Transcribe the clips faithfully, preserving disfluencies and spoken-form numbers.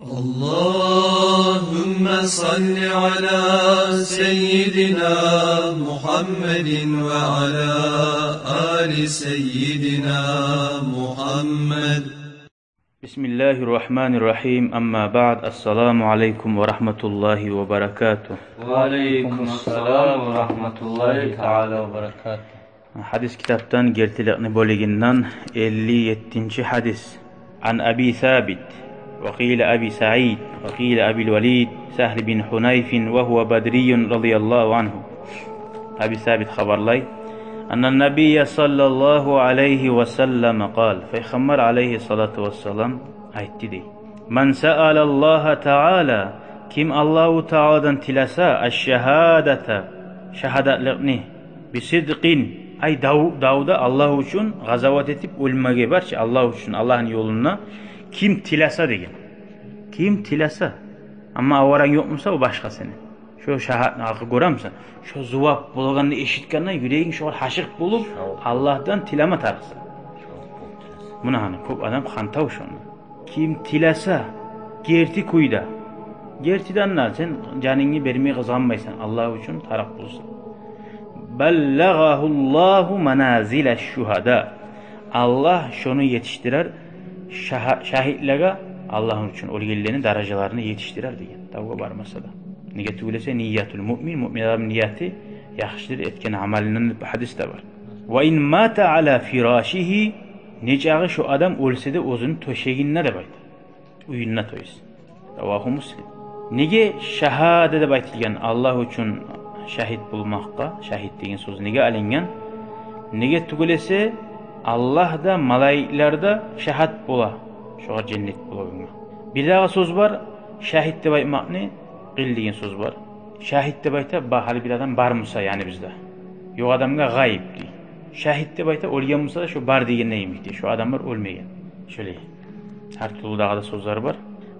اللهم صل على سيدنا محمد وعلى آل سيدنا محمد. بسم الله الرحمن الرحيم. أما بعد، السلام عليكم ورحمة الله وبركاته. وعليكم السلام ورحمة الله تعالى وبركاته. Гьадис китапдан, гертиликни бёлюгюнден, элли еттинчи гьадис. عن أبي ثابت، وقيل أبي سعيد، وقيل أبي الوليد، سهل بن حنيف، وهو بدري رضي الله عنه. Аби Сабит хабарлай: أن النبي صلى الله عليه وسلم قال, Пайхаммар алайгьиссалату вассалам айтды дей: من سأل الله تعالى, ким Аллагьу Тааладан тилесе, الشهادة, шагьадатлыкъны, بصدق, ай, дав, давда Аллагь учун, къазават этип оьлмеге бар чы Аллагь учун, Аллагьны ёлунда ким тилесе деген. Ким тилесе. Амма аваранг ёкъ буса, о башгъа сени. Шо шагьатны гьакъы гёремисен? Шо зувап болагъанны эшитгенде юрегинг шогъар гьашыкъ болуп, Аллагьдан тилеме тарыкъсан. Муна гьана, кёп адам хантав шонда. Ким тилесе, герти кюйде. Гертиден де сен жанынгны бермеге къызгъанмайсан, Аллагь учун тарыкъ болса. بلغه الله منازل الشهداء. Аллагь шону етишдирер шагьа-, шагьитлеге, Аллагь учун оьлгенлени даражаларына етишдирер деген. Давгъа бармаса да. Неге тюгюл эсе, نية المؤمن, муъмин адамны нияты яхшыдыр этген амалындан деп гьадис де бар. وإن مات على فراشه, не чакъы шо адам оьлсе де оьзюню тёшегинде деп айта. Уьюнде, то есть. رواه مسلم. Неге шагьада деп айтылгъан Аллагь учун шагьит болмакъгъа, шагьит деген сёз неге алынгъан? Неге тюгюл эсе, Аллагь да, малайиклер де шагьат бола шогъар, женнет болагъангъа. Бир дагъы сёз бар, шагьит деп айтмакъны къыл деген сёз бар. Шагьит деп айта, ба, гьали бир адам бар буса, яни бизде. Ёкъ адамгъа гъайып дей. Шагьит деп айта, оьлген буса да, шо бар дегенде йимик дей, шо адамлар оьлмеген. Шолай. Гьар тюрлю дагъы да сёзлер бар.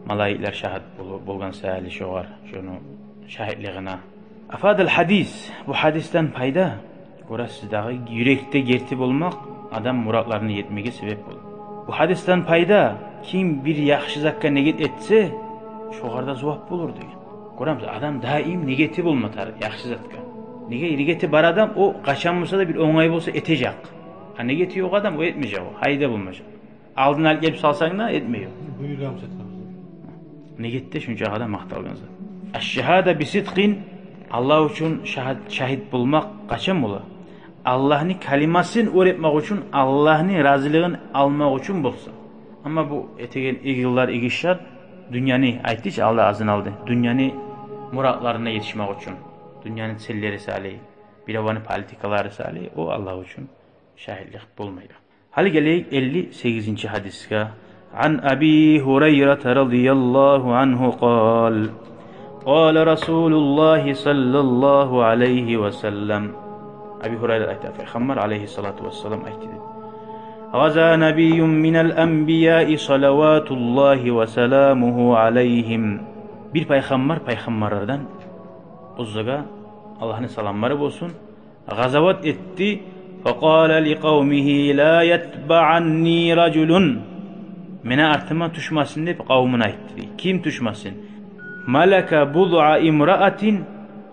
Малайиклер шагьат бол-, болгъан саялы шогъар, шону шагьитлигине. أفاد الحديث, бу гьадисден пайда. Гёресиз дагъы, юрекде герти болмакъ адам муратларына етмеге себеп болур. Бу гьадисден пайда: ким бир яхшы затгъа негет этсе, шогъар да зувап болур деген. Гёремисиз, адам даим негети болма тарыкъ яхшы затгъа. Неге, негети бар адам, о къачан буса да бир онгай болса этежек. А негети ёкъ адам, о этмежек, о гьайда болмажакъ. Алдын алып гелип салсанг да, этмей о. Буюргъан сатамыз. Негет де шунча адам макъталгъан зат. الشهادة بصدق, Аллагь учун шагьат-, шагьит болмакъ къачан бола? Аллагьны калимасын оьр этмек учун, Аллагьны разилигин алмакъ учун болса. Амма бу этеген игилер, игишлер дюньяны, айтдыкъ чы Аллагь азын алды, дюньяны муратларына етишмек учун, дюньяны целлери саялы, биревню политикалары саялы, о Аллагь учун шагьитлик болмай. Гьали гелейик элли сегизинчи гьадисге. عن أبي هريرة رضي الله عنه قال: قال رسول الله صلى الله عليه وسلم. Аби Гьурайра айта, Пайхаммар алайгьиссалату вассалам айтды деп. غزا نبي من الأنبياء صلوات الله وسلامه عليهم. Бир пайхаммар пайхаммарлардан, оьзюне Аллагьны саламлары болсун, къазават этди. فقال لقومه: لا يتبعني رجل. Мени артыма тюшмесин деп къавмуна айтды. Ким тюшмесин? ملك بضع امرأة,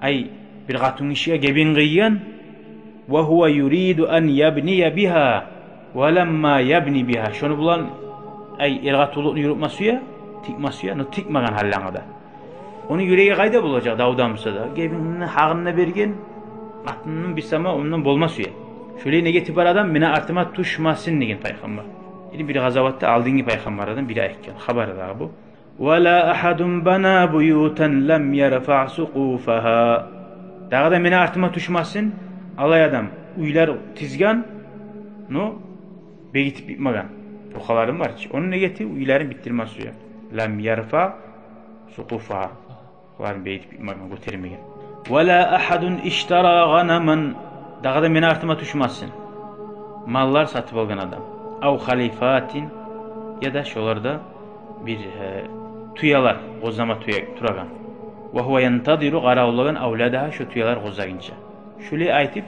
ай, бир къатынгишиге гебин къыйгъан. وهو يريد أن يبني بها ولما يبن بها. Шону булан, ай, эркъатынлыкъны юрютме сюе, тикме сюе, но тикмеген гьаллангъа да. Ону юреги къайда болажакъ, давдан буса да? Гебинни гьакъын да берген, къатынын бир сама ондан болма сюе. Шолай негети бар адам мени артыма тюшмесин деген пайхаммар. Яни бир къазаватда алдынгъы пайхаммарлардан бири айтгъан хабар дагъы бу. ولا أحد بنى بيوتا لم يرفع سقوفها. Дагъы да мени артыма тюшмесин алай адам, уьйлер тизген, но бегитип битмеген. Токъалары бар чы. Ону негети уьйлерин битдирме сюе. لم يرفع سقوفها. Оланы бегитип битмеген, гётермеген. ولا أحد اشترى غنما. Дагъы да мени артыма тюшмесин маллар сатып алгъан адам. أو خليفات, яда шоларда бир, э, тюелер, къозлама тюе турагъан. وهو ينتظر, къаравуллагъан, أولادها, шо тюелер къозлагъынча. Шолай айтып,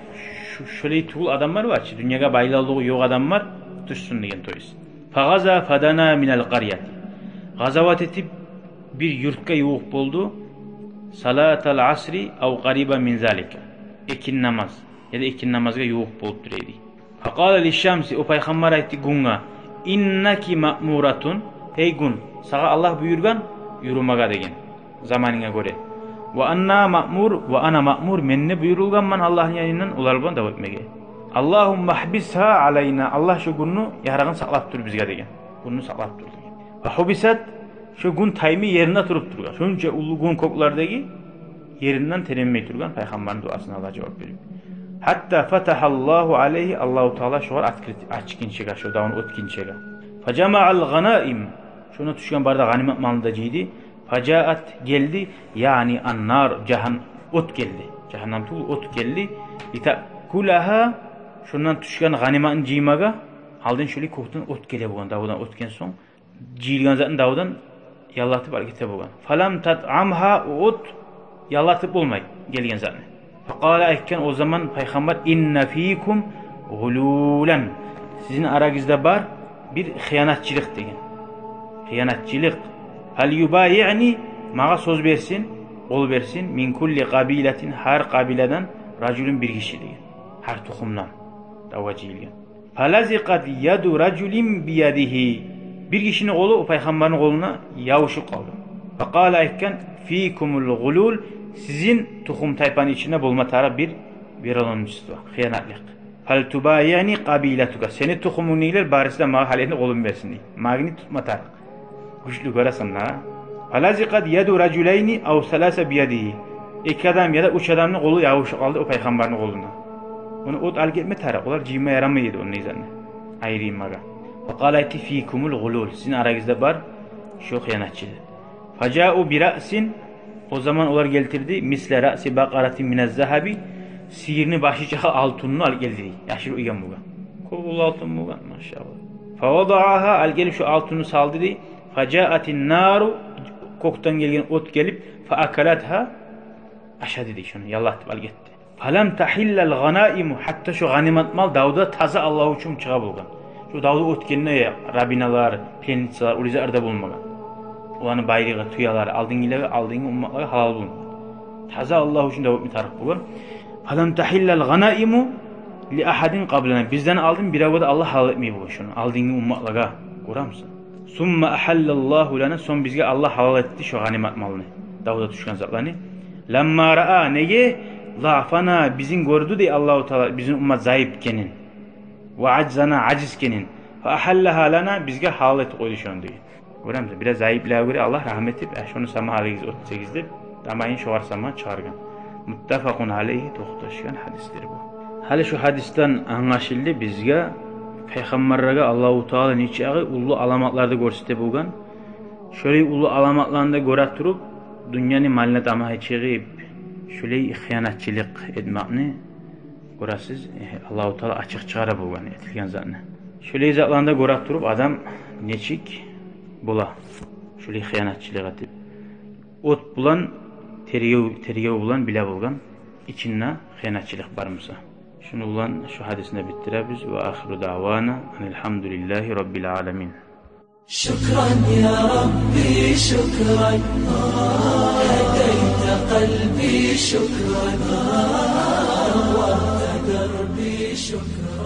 шу-, шолай тюгюл адамлар бар чы, дюньягъа байлавлугъу ёкъ адамлар тюшсюн деген, то есть. فغزا فدنا من القرية. Къазават этип, бир юртгъа ювукъ болду. Салатал асри ав къарибан мин залика. Экин намаз, яда экин намазгъа ювукъ болуп тура эди. Факъала лишшамси, о пайхаммар айтды гюнге: «Иннаки маъмуратун, гьей гюн, сагъа Аллагь буюргъан юрюмеге деген, заманынга гёре. Ва анна маъмур, ва ана маъмур, мен де буюрулгъанман Аллагьны янындан олар булан дав этмеге. Аллагьумма гьбисгьа алайна, Аллагь шо гюнню ярыгъын сакълап тур бизге», – деген. Гюнню сакълап тур деген. Ва гьубисат, шо гюн таймай еринде туруп тургъан. Шонча уллу гюн кёклердеги еринден теренмей тургъан, пайхаммарны дуасына Аллагь жавап берип. Гьатта фатагьа Аллагьу алайгьи, Аллагьу Таала шогъар открыть, ачгъынчагъа, шо давну оьтгюнчеге. Фажамаъал гъанаим, шонда тюшген бары да гъанимат малны да жыйды. Фажаат, гелди, яъни аннар, жагьан-, от гелди. Жагьаннам тюгюл, от гелди. Литаъкулагьа, шондан тюшген гъаниматны жыймагъа. Алдын шолай кёкден от геле болгъан, давдан оьтген сонг, жыйылгъан затны давдан яллатып алып гете болгъан. Фалам татъамгьа, о от яллатып болмай гелген затны. Факъала, айтгъан о заман пайхаммар: «Инна фикум гъулулан, сизин арагъызда бар бир хыянатчылыкъ», – деген. Хыянатчылыкъ. «Фальюбайиъни, магъа сёз берсин, къол берсин, мин кулли къабилатин, гьар къабиладан, ражулун, бир гиши», – деген. Гьар тухумдан давгъа жыйылгъан. Фалазикъат яду ражулин биядигьи. Бир гишини къолу о пайхаммарны къолуна ябушуп къалды. Факъала, айтгъан: «Фикумул гъулул, сизин тухум-тайпаны ичинде болма тарыкъ бир вероломство, хыянатлыкъ. Фалтубайиъни къабилатука, сени тухумунгдагъылар барысы да магъа гьалетни къолун берсин», – дей. Магни тутма тарыкъ. Гючлю, гёресен да. Фалазикъат яду ражулайни ав саласа биядигьи. Эки адам яда уьч адамны къолу ябушуп къалды о пайхаммарны къолуна. Ону от алып гетме тарыкъ, олар жыйма ярамай эди ону изаны. Айрылмагъа. Факъала, айтды: «Фикумул гъулул, сизин арагъызда бар шо хыянатчы». Фажау бираъсин, о заман олар гелтирди, мисла раъси бакъаратин миназ загьаби, сыйырны башы чакъы алтынны алып гелди дей. Яшырып къойгъан болгъан. Кёп уллу алтын болгъан, машаллагь. Фавадаъагьа, алып гелип шо алтынны салды дей. Фажаатин нару, кёкден гелген от гелип, фаакалатгьа, ашады дей шону, яллатып алып гетди. Фалам тагьиллал гъанаиму, гьатта шо гъанимат мал давда таза Аллагь учун чыгъа болгъан. Шо давда оьтгенде рабиналар, пленницалар, улизалар да болмагъан. Оланы байлыгъы, тюелери, алдынгъылагъа, алдынгъы умматлагъа гьалал болмагъан. Таза Аллагь учун дав этме тарыкъ болгъан. Фалам тагьиллал гъанаиму ли агьадин къаблана. Бизден алдын биревге де Аллагь гьалал этмей болгъан шону, алдынгъы умматлагъа. Гёремисен? Сумма агьаллаллагьу лана, сонг бизге Аллагь гьалал этди шо гъанимат малны, давда тюшген затланы. Ламма раа, неге, заъфана, бизин гёрдю дей Аллагьу Таала, бизин уммат зайып экенин, ва ажзана, ажиз экенин. Фа агьаллагьа лана, бизге гьалал этип къойду шону дей. Гёремисен, бираз зайыплагъа гёре Аллагь рагьмат этип, э, шону сама алыгъыз, оьтсегиз деп, тамайын шогъар сама чыгъаргъан. Муттафакъун алайгьи, токъташгъан гьадисдир бу. Гьали шу гьадисден англашылды бизге, пайхаммарлагъа Аллагьу Таала нечакъы уллу аламатланы гёрсете болгъан. Шолай уллу аламатланы гёре туруп, дюньяны малына тамагъа чыгъып, шолай хыянатчылыкъ этмекни гёресиз, э, Аллагьу Таала ачыкъ чыгъара болгъан этилген затны. Шолай затланы гёре туруп, адам нечик бола шолай хыянатчылыкъ этип. От булан тергев, тергев булан биле болгъан ичинде хыянатчылыкъ бармыса. Шуну булан шу гьадисни битдиребиз. Ва ахиру даъвана анил гьамдулиллагьи раббил аламин. شكرا يا ربي، شكرا، هديت قلبي، شكرا، نورت دربي، شكرا.